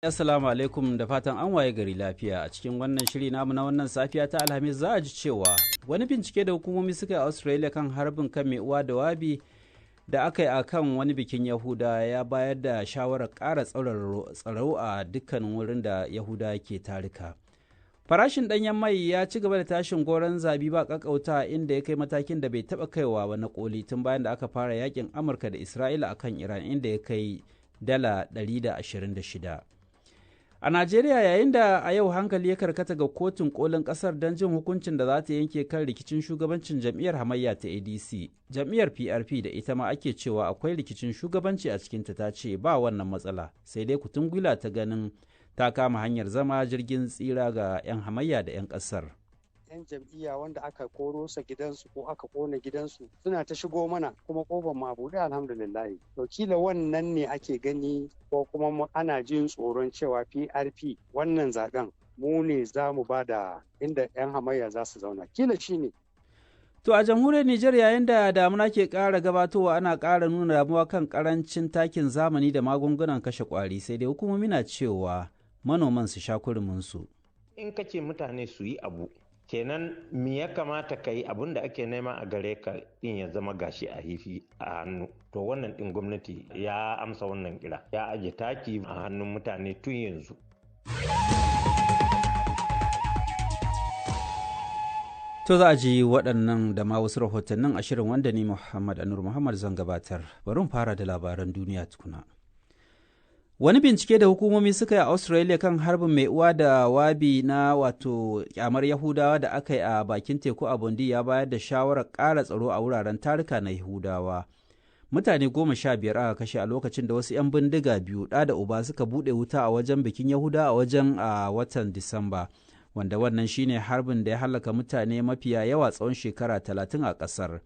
Assalamu alaikum, da fatan an waye gari lafiya. A cikin wannan shiri namu na wannan safiya ta Alhamis, za a ji cewa wani bincike da hukumomi suka yi a Australia kan harbin kan mai uwa da wabi da aka yi a kan wani bikin Yahuda ya bayar da shawarar ƙara tsaro a dukkanin wurin da Yahuda ke tarika. Farashin ɗanyen mai ya ci gaba da tashin goron zabi ba ƙaƙƙauta, inda ya kai matakin da bai taɓa kaiwa ba na koli tun bayan da aka fara yakin Amurka da Isra'ila akan Iran, inda ya kai dala 126. A Najeriya, yayin da a yau hankali ya karkata ga Kotun Kolin kasar don jin hukuncin da za ta yanke kan rikicin shugabancin jam'iyyar hamayya ta ADC, jam'iyyar PRP da ita ma ake cewa akwai rikicin shugabanci a cikinta ta ce ba wannan matsala, sai dai kutungwila ta ganin ta kama hanyar zama jirgin tsira ga 'yan hamayya da 'yan kasar. 'Yan jam'iyya wanda aka koro sa gidansu ko aka kona gidansu suna ta shigo mana, kuma kofar mu a buɗe, alhamdulillah. To kila wannan ne ake gani, ko kuma ana jin tsoron cewa PRP wannan zaben mu ne za mu ba da inda 'yan hamayya za su zauna, kila shi ne. To a jamhuriyar Nijar, yayin da damuna ke ƙara gabatowa, ana ƙara nuna damuwa kan ƙarancin takin zamani da magungunan kashe ƙwari, sai dai hukumomi na cewa manoman su sha kuruminsu. In ka ce mutane su yi abu, kenan me ya kamata ka yi? Abun da ake nema a gare ka din ya zama gashi a hifi a hannu. To wannan din gwamnati ya amsa wannan kira, ya aje taki a hannun mutane tun yanzu. To za a ji waɗannan da ma wasu rahotannin a shirin wanda ni Muhammad Anur Muhammad zan gabatar. Bari mu fara da labaran duniya tukuna. Wani bincike da hukumomi suka yi a Australia kan harbin mai uwa da wabi na wato kyamar Yahudawa da aka yi a bakin teku a Bondi ya bayar da shawarar ƙara tsaro a wuraren taruka na Yahudawa. Mutane 15 aka kashe a lokacin da wasu 'yan bindiga biyu, ɗa da uba, suka buɗe wuta a wajen bikin Yahudawa a wajen a watan Disamba, wanda wannan shine harbin da ya halaka mutane mafiya yawa tsawon shekara 30 a ƙasar.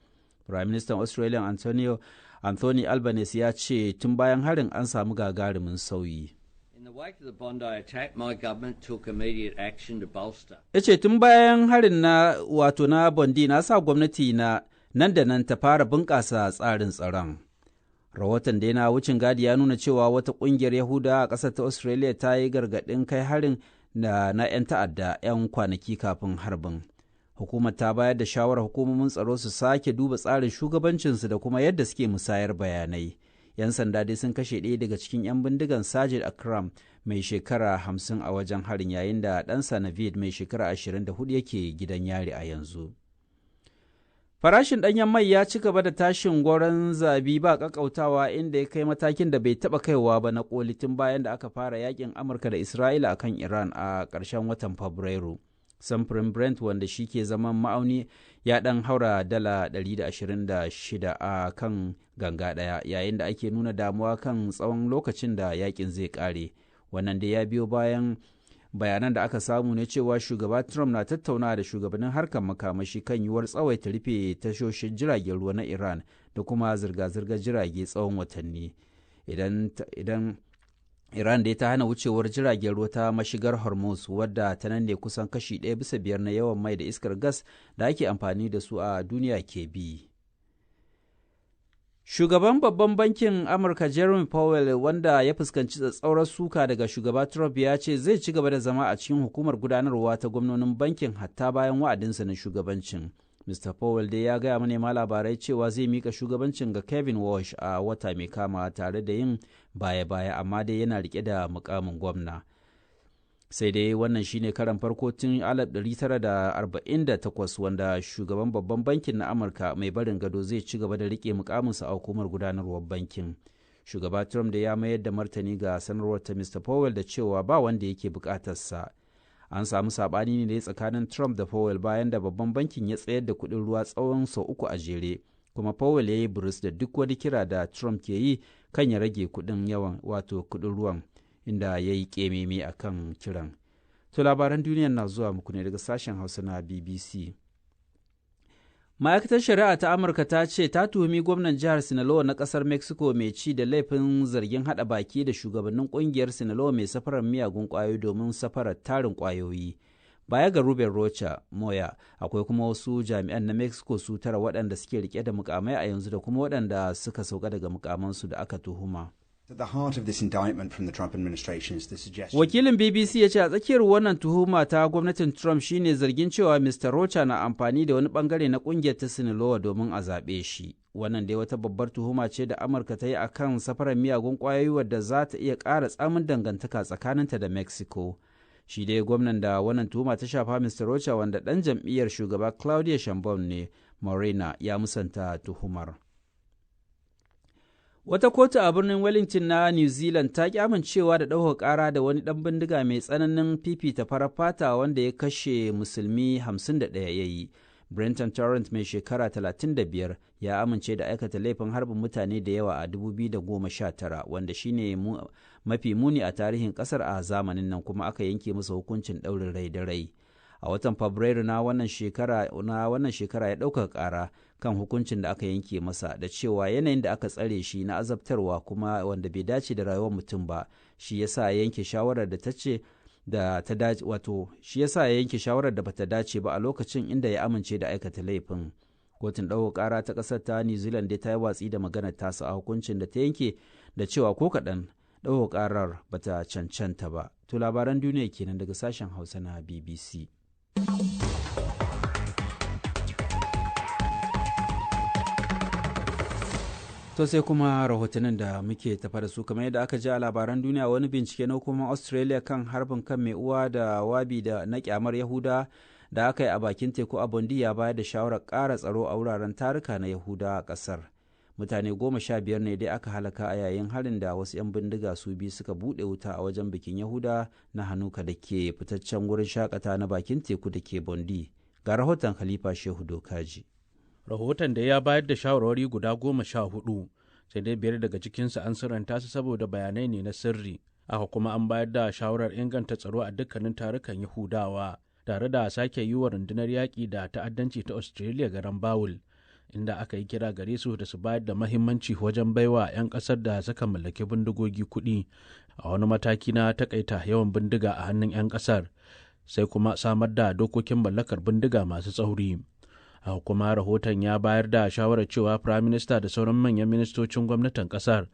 Prime Minister Australia Anthony Albanese ya ce tun bayan harin an samu gagarumin sauyi. Ya ce tun bayan harin na wato na Bondi, na sa gwamnati na nan da nan ta fara bunƙasa tsarin tsaron. Rahoton da na wucin gadi ya nuna cewa wata ƙungiyar Yahuda a ƙasar ta Australia ta yi gargaɗin kai harin na 'yan ta'adda 'yan kwanaki kafin harbin. Hukumar ta bayar da shawarar hukumomin tsaro su sake duba tsarin shugabancinsu da kuma yadda suke musayar bayanai. 'Yan sanda dai sun kashe ɗaya daga cikin 'yan bindigan, Sajid Akram mai shekara 50, a wajen harin, yayin da ɗansa Navid mai shekara 24 yake gidan yari a yanzu. Farashin ɗanyen mai ya ci gaba da tashin goron zabi ba ƙaƙautawa, inda ya kai matakin da bai taɓa kaiwa ba na koli tun bayan da aka fara yakin Amurka da Isra'ila akan Iran a ƙarshen watan Fabrairu. Samfurin Brent, wanda shi ke zaman ma'auni, ya ɗan haura dala 126 a kan ganga ɗaya, yayin da ake nuna damuwa kan tsawon lokacin da yakin zai ƙare. Wannan da ya biyo bayan bayanan da aka samu ne cewa shugaba Trump na tattaunawa da shugabannin harkar makamashi kan yiwuwar tsawaita rufe tashoshin jiragen ruwa na Iran da kuma zirga-zirgar jirage tsawon watanni. Idan Iran da ta hana wucewar jiragen ruwa ta mashigar Hormuz, wadda ta nan ne kusan kashi 1 bisa 5 na yawan mai da iskar gas da ake amfani da su a duniya ke bi. Shugaban babban bankin Amurka Jerome Powell, wanda ya fuskanci tsatsaurar suka daga shugaba Trump, ya ce zai ci gaba da zama a cikin hukumar gudanarwa ta gwamnonin bankin hatta bayan wa'adinsa na shugabancin. Mr. Powell dai ya gaya manema labarai cewa zai mika shugabancin ga Kevin Walsh a wata mai kama tare da yin baya-baya, amma dai yana rike da mukamin gwamna. Sai dai wannan shine karan farko tun 1948 wanda shugaban babban bankin na Amurka mai barin gado zai ci gaba da rike mukaminsa a hukumar gudanarwar bankin. Shugaba Trump da ya mayar da martani ga sanarwar ta Mr. Powell da cewa ba wanda yake bukatarsa. An samu sabani ne tsakanin Trump da Powell bayan da babban bankin ya tsayar da kuɗin ruwa tsawon sau uku a jere, kuma Powell ya yi buris da duk wani kira da Trump ke yi kan ya rage kuɗin yawan wato kuɗin ruwan, inda ya yi ƙememe a kan kiran. To labaran duniyar na zuwa muku ne daga sashen Hausa na BBC. Ma'aikatar Shari'a ta Amurka ta ce ta tuhumi gwamnan jihar Sinaloa na kasar Mexico mai ci da laifin zargin hada baki da shugabannin kungiyar Sinaloa mai safarar miyagun kwayoyi domin safarar tarin kwayoyi. Baya ga Ruben Rocha Moya, akwai kuma wasu jami'an na Mexico su tara waɗanda suke rike da mukamai a yanzu da kuma waɗanda suka sauka daga mukamansu da aka tuhuma. At the heart of this indictment from the Trump administration is the suggestion. Wakilin BBC ya ce a tsakiyar wannan tuhuma ta gwamnatin Trump shine zargin cewa Mr. Rocha na amfani da wani bangare na kungiyar ta Sinaloa domin a zaɓe shi. Wannan dai wata babbar tuhuma ce da Amurka ta yi a kan safarar miyagun ƙwayoyi wadda za ta iya ƙara tsamin dangantaka tsakaninta da Mexico. Shi dai gwamnan da wannan tuhuma ta shafa Mr. Rocha wanda ɗan jam'iyyar shugaba Claudia Sheinbaum ne, Morena ya musanta tuhumar. Wata kotu a birnin Wellington na New Zealand ta ki amincewa da ɗaukar ƙara da wani ɗan bindiga mai tsananin fifita farar fata wanda ya kashe musulmi 51 ya yi. Brenton Torrent mai shekara 35 ya amince da aikata laifin harbin mutane da yawa a 2019 wanda shine mafi muni a tarihin kasar a zamanin nan kuma aka yanke masa hukuncin ɗaurin rai da rai. A watan Fabrairu na wannan shekara ya ɗaukaka ƙara kan hukuncin da aka yanke masa da cewa yanayin da aka tsare shi na azabtarwa kuma wanda bai dace da rayuwar mutum ba shi yasa ya yanke shawarar da ta ce da ta dace wato shi yasa ya yanke shawarar da bata dace ba a lokacin inda ya amince da aikata laifin. Kotun ɗaukar ƙara ta ƙasar ta New Zealand dai ta yi watsi da maganar tasa a hukuncin da ta yanke da cewa ko kaɗan ɗaukar ƙarar bata cancanta ba. To labaran duniya kenan daga sashen Hausa na BBC. To sai kuma rahotannin da muke tafa da su kamar yadda aka ji a labaran duniya wani bincike na hukumar Australia kan harbin kan mai uwa da wabi da na kyamar Yahuda da aka yi a bakin teku a Bondi ya bayar da shawarar ƙara tsaro a wuraren taruka na Yahuda a ƙasar. Mutane 15 ne dai aka halaka a yayin harin da wasu 'yan bindiga su biyu suka buɗe wuta a wajen bikin Yahuda na Hanuka da ke fitaccen wurin shakata na bakin teku da ke Bondi. Ga rahoton Khalifa Shehu Dokaji. Rahoton da ya bayar da shawarwari guda 14, sai dai biyar daga cikinsu an sirranta su saboda bayanai ne na sirri. Aka kuma an bayar da shawarar inganta tsaro a dukkanin tarukan Yahudawa, tare da sake yi wa rundunar yaƙi da ta'addanci ta Australia garan bawul, inda aka yi kira gare su da su bayar da mahimmanci wajen baiwa 'yan ƙasar da suka mallaki bindigogi kuɗi a wani mataki na takaita yawan bindiga a hannun 'yan ƙasar, sai kuma samar da dokokin mallakar bindiga masu tsauri. A kuma rahoton ya bayar da shawarar cewa firayim minista da sauran manyan ministocin gwamnatin kasar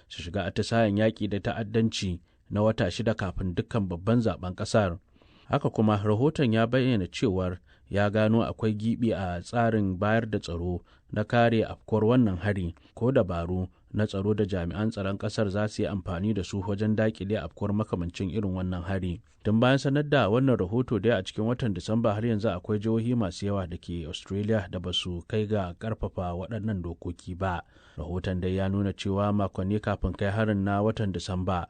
su shiga atisayen yaƙi da ta'addanci na wata 6 kafin dukkan babban zaben kasar. Haka kuma rahoton ya bayyana cewar ya gano akwai gibi a tsarin bayar da tsaro na kare afkuwar wannan hari ko dabaru na tsaro da jami'an tsaron kasar za su yi amfani da su wajen dakile afkuwar makamancin irin wannan hari. Tun bayan sanar da wannan rahoto dai a cikin watan Disamba, har yanzu akwai jihohi masu yawa da ke Australia da ba su kai ga karfafa waɗannan dokoki ba. Rahoton dai ya nuna cewa makonni kafin kai harin na watan Disamba,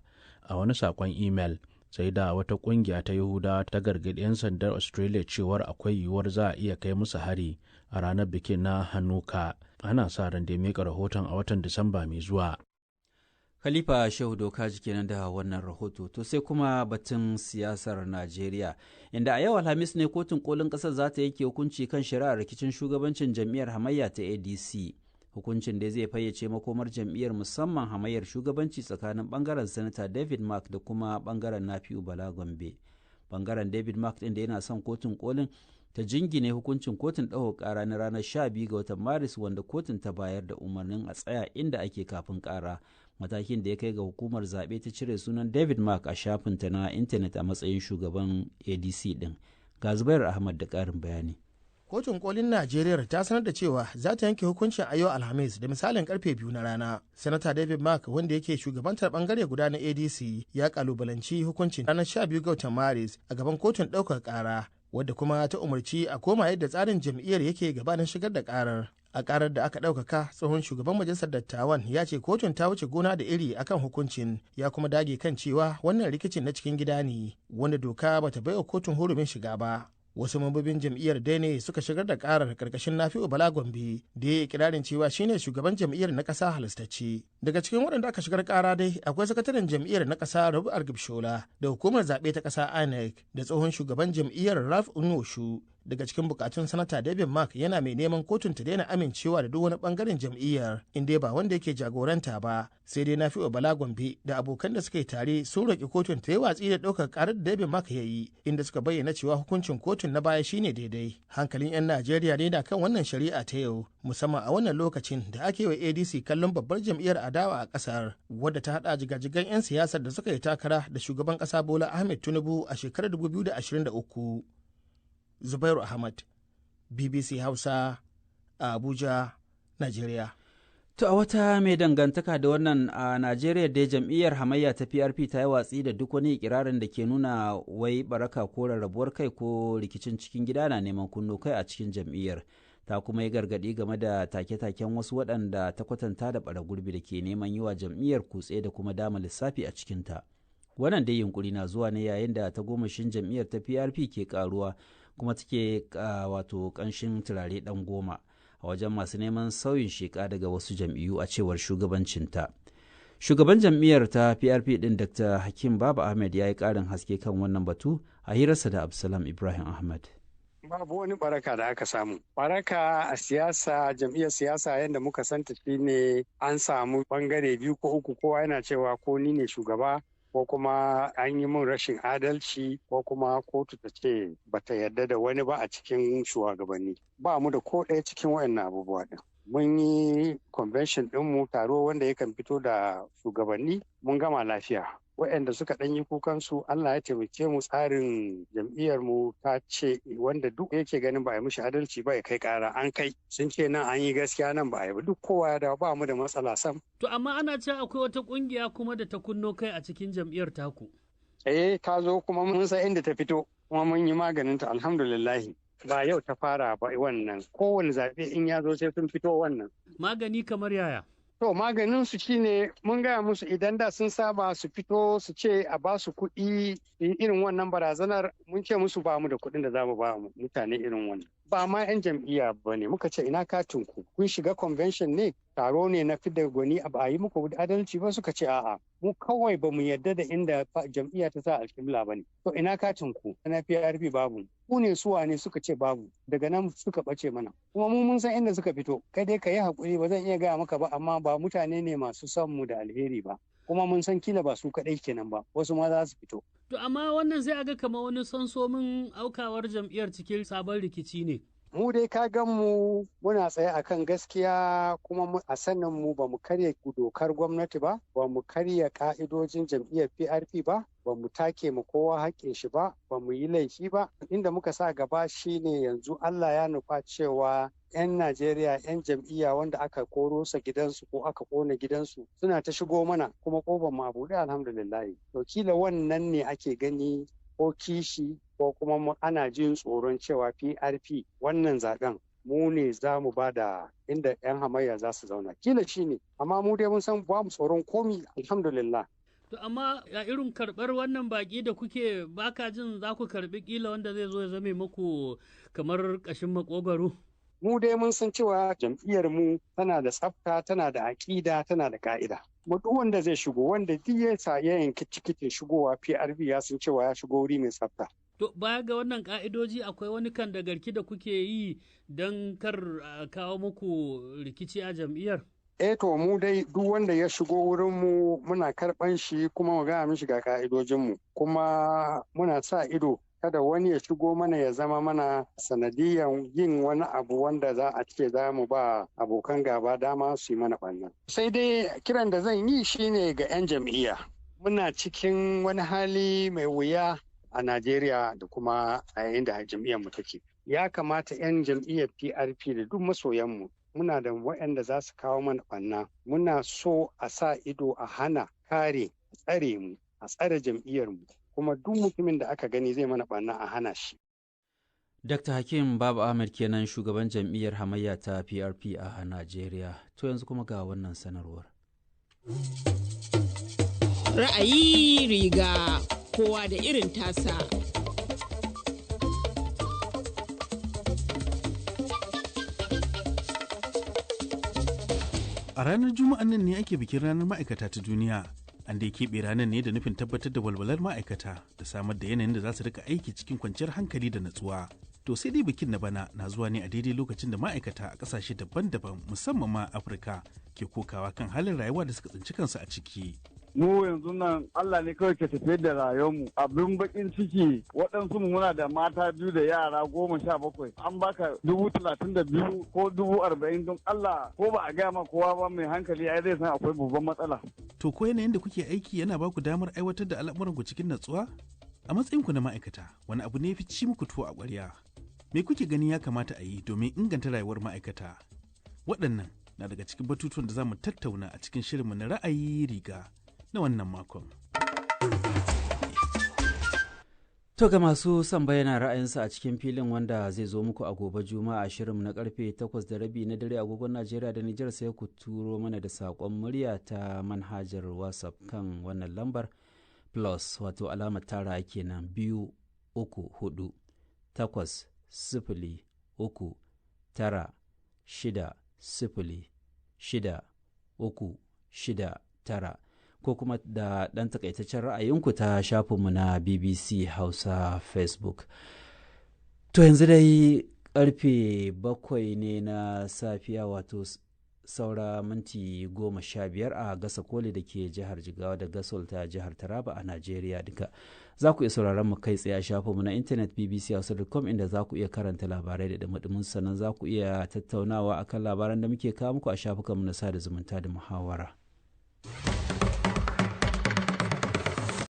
a wani sakon imel, sai da wata kungiya ta Yahudawa ta gargaɗi 'yan sandar Australia cewar akwai yiwuwar za a iya kai musu hari a ranar bikin na Hanuka. Ana sa ran da mika rahoton a watan Disamba mai zuwa. Khalifa Shehu Doka kenan da wannan rahoto. To sai kuma batun siyasar Najeriya, inda a yau Alhamis ne kotun kolin ƙasar za ta yanke hukunci kan shari'ar rikicin shugabancin jam'iyyar hamayya ta ADC. Hukuncin da zai fayyace makomar jam'iyyar, musamman hamayyar shugabanci tsakanin bangaren Sanata David Mark da kuma bangaren Nafi'u Bala Gombe. Bangaren David Mark ɗin da yana son kotun kolin ta jingine hukuncin kotun ɗaukar ƙara na ranar 12 ga watan Maris, wanda kotun ta bayar da umarnin a tsaya inda ake kafin ƙara, matakin da ya kai ga hukumar zaɓe ta cire sunan David Mark a shafinta na intanet a matsayin shugaban ADC ɗin. Ga Zubair Ahmad da ƙarin bayani. Kotun Kolin Najeriya ta sanar da cewa za ta yanke hukuncin a yau Alhamis da misalin karfe 2 na rana. Sanata David Mark, wanda yake shugabantar bangare guda na ADC, ya kalubalanci hukuncin ranar 12 ga watan Maris a gaban kotun ɗaukar ƙara, wadda kuma ta umarci a koma yadda tsarin jam'iyyar yake gabanin shigar da karar. A karar da aka ɗaukaka, tsohon shugaban majalisar dattawan ya ce kotun ta wuce gona da iri akan hukuncin, ya kuma dage kan cewa wannan rikicin na cikin gida ne wanda doka bata baiwa kotun hurumin shiga ba. Wasu mambobin jam'iyyar dai ne suka shigar da karar karkashin Nafi'u Bala Gombe, da ya yi ikirarin cewa shine shugaban jam'iyyar na kasa halastacce. Daga cikin waɗanda aka shigar kara dai akwai sakataren jam'iyyar na kasa Rabu Argibshola, da hukumar zaɓe ta kasa INEC, da tsohon shugaban jam'iyyar Ralph Unoshu, Daga cikin bukatun Sanata David Mark, yana mai neman kotun ta daina amincewa da duk wani bangaren jam'iyyar in dai ba wanda yake jagoranta ba. Sai dai Nafi'u Bala Gombe da abokan da suka yi tare sun roƙi kotun ta yi watsi da ɗaukar karar da David Mark ya yi, inda suka bayyana cewa hukuncin kotun na baya shine daidai. Hankalin 'yan Najeriya ne na kan wannan shari'a ta yau, musamman a wannan lokacin da ake wa ADC kallon babbar jam'iyyar adawa a kasar, wadda ta hada jigajigan 'yan siyasar da suka yi takara da shugaban kasa Bola Ahmed Tinubu a shekarar 2023. Zubairu Ahmad, BBC Hausa, a Abuja, Najeriya. To a wata mai dangantaka da wannan, a Najeriya dai, jam'iyyar hamayya ta PRP ta yi watsi da duk wani ikirarin da ke nuna wai baraka ko rarrabuwar kai ko rikicin cikin gida na neman kunno kai a cikin jam'iyyar. Ta kuma yi gargaɗi game da take-taken wasu waɗanda ta kwatanta da bara gurbi da ke neman yi wa jam'iyyar kutse da kuma dama lissafi a cikinta. Wannan dai yunkuri na zuwa ne yayin da ta gomashin jam'iyyar ta PRP ke karuwa kuma take wato ƙanshin turare ɗan goma a wajen masu neman sauyin sheka daga wasu jam'iyyu, a cewar shugabancinta. Shugaban jam'iyyar ta PRP din, Dr. Hakim Baba Ahmed, ya yi ƙarin haske kan wannan batu a hirarsa da Absalam Ibrahim Ahmed. Babu wani baraka da aka samu. Baraka a siyasa, jam'iyyar siyasa yadda muka santa shine an samu bangare biyu ko uku, kowa yana cewa ko ni ne shugaba, ko kuma an yi min rashin adalci, ko kuma kotu ta ce bata yarda da wani ba a cikin shugabanni. Ba mu da ko ɗaya cikin waɗannan abubuwa ɗin. Mun yi convention ɗinmu, taro wanda yakan fito da shugabanni, mun gama lafiya. Waɗanda suka ɗan yi kukansu, Allah ya taimake mu, tsarin jam'iyyar mu ta ce wanda duk yake ganin ba a yi mishi adalci ba ya kai ƙara. An kai, sun ce nan an yi gaskiya, nan ba a yi ba. Duk kowa ya dawo, ba mu da matsala sam. To amma ana cewa akwai wata ƙungiya kuma da ta kunno kai a cikin jam'iyyar taku. Eh, ta zo kuma mun san inda ta fito, kuma mun yi maganinta, alhamdulillahi. Ba yau ta fara ba wannan, kowane zaɓe in ya zo sai sun fito wannan. Magani kamar yaya? To, maganin su shine mun gaya musu, idan da sun saba su fito su ce a ba su kuɗi irin wannan barazanar, mun ce musu ba mu da kuɗin da za mu ba mutane irin wannan. Ba ma 'yan jam'iyya ba ne. Muka ce ina katin ku, kun shiga convention ne, taro ne na fidda gwani, a ba yi muku adalci ba? Suka ce a'a, mu kawai ba mu yarda da inda jam'iyya ta sa alƙibla ba ne. To, ina katin ku na PRP? Babu. Ku ne suwa ne? Suka ce babu. Daga nan suka ɓace mana, kuma mu mun san inda suka fito. Kai dai ka yi haƙuri, ba zan iya gaya maka ba, amma ba mutane ne masu son mu da alheri ba, kuma mun san kila ba su kaɗai kenan ba, wasu ma za su fito. To amma wannan sai aga kamar wani sansomin aukawar jam'iyyar cikin sabon rikici ne. Mu dai ka gan mu muna tsaye akan gaskiya, kuma a sanin mu ba mu karya dokar gwamnati ba, ba mu karya ka'idojin jam'iyyar PRP ba, ba mu take mu kowa haƙƙin shi ba, ba mu yi laifi ba. Inda muka sa gaba shine yanzu Allah ya nufa cewa 'yan Najeriya, 'yan jam'iyya wanda aka koro sa gidansu ko aka kona gidansu suna ta shigo mana, kuma kofar mu a buɗe, alhamdulillah. To kila wannan ne ake gani ko kishi, ko kuma ana jin tsoron cewa PRP wannan zaben mu ne za mu ba da inda 'yan hamayya za su zauna. Kila shi ne, amma mu dai mun san ba mu tsoron komi, alhamdulillah. To amma a irin karɓar wannan baƙi da kuke, baka jin za ku karɓi kila wanda zai zo ya zame muku kamar ƙashin makogwaro? Mu dai mun san cewa jam'iyyar mu tana da tsafta, tana da aƙida, tana da ka'ida. Mu duk wanda zai shigo, wanda duk ya sa ya yanki tikitin shigowa PRP, ya san cewa ya shigo wuri mai tsafta. To baya ga wannan ka'idoji, akwai wani kan da garki da kuke yi don kar a kawo muku rikici a jam'iyyar? Eh, to mu dai duk wanda ya shigo wurin mu muna karban shi, kuma mu gaya mishi ga ka'idojin mu, kuma muna sa ido kada wani ya shigo mana ya zama mana sanadiyan yin wani abu wanda za a ce za mu ba abokan gaba dama su yi mana ɓanna. Sai dai kiran da zan yi shine ga 'yan jam'iyya. Muna cikin wani hali mai wuya a Najeriya da kuma a yayin da jam'iyyar mu take. Ya kamata 'yan jam'iyyar PRP da duk masoyanmu, muna da waɗanda za su kawo mana ɓanna. Muna so a sa ido, a hana, kare, tsare mu, a tsare jam'iyyar mu. Kuma duk mutumin da aka gani zai mana ɓanna, a hana shi. Dr. Hakim Babu Ahmed kenan, shugaban jam'iyyar hamayya ta PRP a Najeriya. To yanzu kuma ga wannan sanarwar. Ra'ayi riga kowa da irin tasa. A ranar Juma'an nan ne ake bikin ranar ma'aikata ta duniya. An dai keɓe ranar ne da nufin tabbatar da walwalar ma'aikata da samar da yanayin da za su rika aiki cikin kwanciyar hankali da natsuwa. To sai dai bikin na bana na zuwa ne a daidai lokacin da ma'aikata a ƙasashe daban-daban, musamman ma Afirka, ke kokawa kan halin rayuwa da suka tsinci kansu a ciki. Mu yanzu nan Allah ne kawai ke tafiyar da rayuwarmu. Abin bakin ciki, waɗansu mu muna da mata biyu da yara 17, an baka 32,000 ko 40,000. Don Allah, ko ba a gaya ma kowa ba, mai hankali ai zai san akwai babban matsala. To ko yanayin da kuke aiki yana ba ku damar aiwatar da al'amuranku cikin natsuwa? A matsayinku na ma'aikata, wani abu ne ya fi ci muku tuwo a ƙwarya? Me kuke ganin ya kamata a yi domin inganta rayuwar ma'aikata? Waɗannan na daga cikin batutuwan da za mu tattauna a cikin shirinmu na Ra'ayi Riga na wannan makon. To ga masu son bayyana ra'ayinsu a cikin filin wanda zai zo muku a gobe Juma'a, shirin na karfe 8:30 na dare agogon Najeriya da Nijar, sai ku turo mana da saƙon murya ta manhajar WhatsApp kan wannan lambar: plus, wato alamar tara kenan, 2348039606369, ko kuma da ɗan takaitaccen ra'ayinku ta shafinmu na BBC Hausa Facebook. To yanzu dai karfe 7 ne na safiya, wato saura minti 15 a Gasa Koli da ke jihar Jigawa da Gasol ta jihar Taraba a Najeriya duka. Za ku iya sauraron mu kai tsaye a shafinmu na intanet bbchausa.com, inda za ku iya karanta labarai da dumudumin, sannan za ku iya tattaunawa akan labaran da muke kawo muku a shafukanmu na sada zumunta da muhawara.